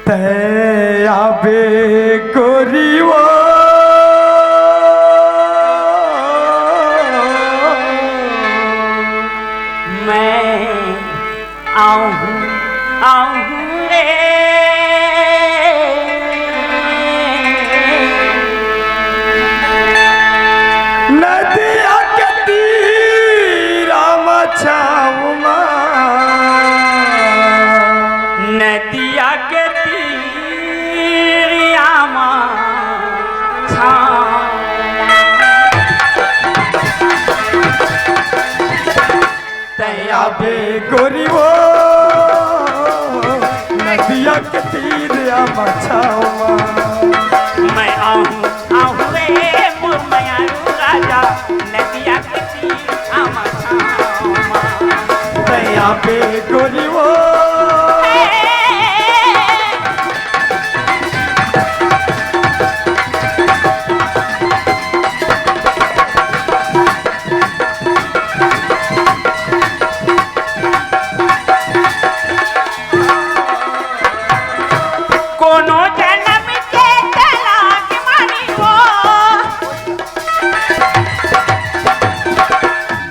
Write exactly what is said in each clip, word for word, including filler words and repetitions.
तैं आबे गोरी वो, मैं आहूँ, आहूँ रे। नदिया के तीरा म छाँव म। नदिया के तीरिया म छाँव म। तैं आबे गोरी वो, नदिया के तीरिया म छाँव म। मैं आहूँ, आहूँ रे मोर मयारू राजा, नदिया के तीरिया म छाँव म। तैं आबे गोरी वो। कोनो जनम के तलाक मानी हो।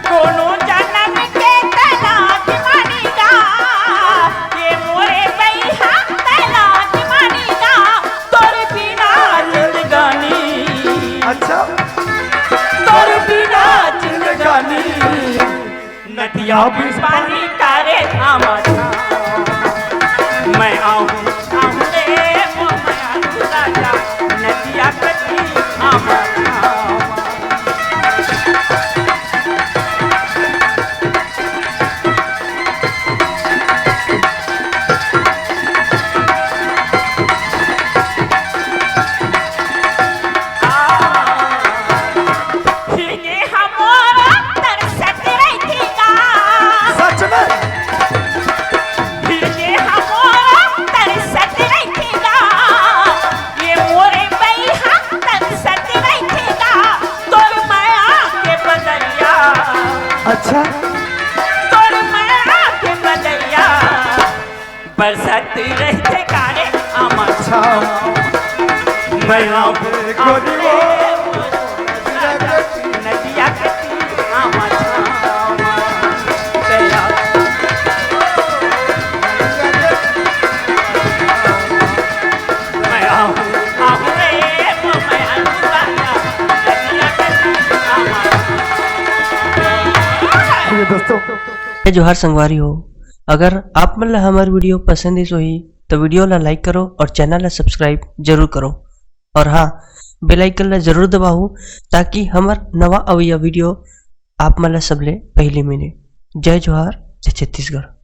कोनो जनम के तलाक मानी गा, ये मोरे बइहा तलाक मानी गा, तोर बिना जिंदगानी। अच्छा। तोर बिना जिंदगानी। नदिया बिस पानी करे आमा छाँव। मैं आहूँ, आहूँ रे मोर मयारू राजा, नदिया कती आमा छाँव। हिरने ह मोर तरसत रहिथे गा। सच में? हिरने ह मोर तरसत रहिथे गा। ये मोरे बइहा तरसत रहिथे गा। तोर मया के बदरिया। अच्छा। तोर मया के बदरिया। बरसत रहिथे कारे आमा छाँव। मैं आबे गोरी वो। नदिया के तीर आमा छाँव। तेरा। मैं आहूँ, आहूँ रे, मैं आहूँ राजा। नदिया के तीर आमा छाँव। ठीक है दोस्तों। जय जोहार संगवारी हो। अगर आप मन ला हमर video पसंद आइस होही, तो video ला like करो और channel ला subscribe जरूर करो। और हाँ, bell icon ला जरूर दबाओ, ताकि हमर नवा अवइया video आप मन ला सबले पहली मिले। जय जोहार, जय छत्तीसगढ़।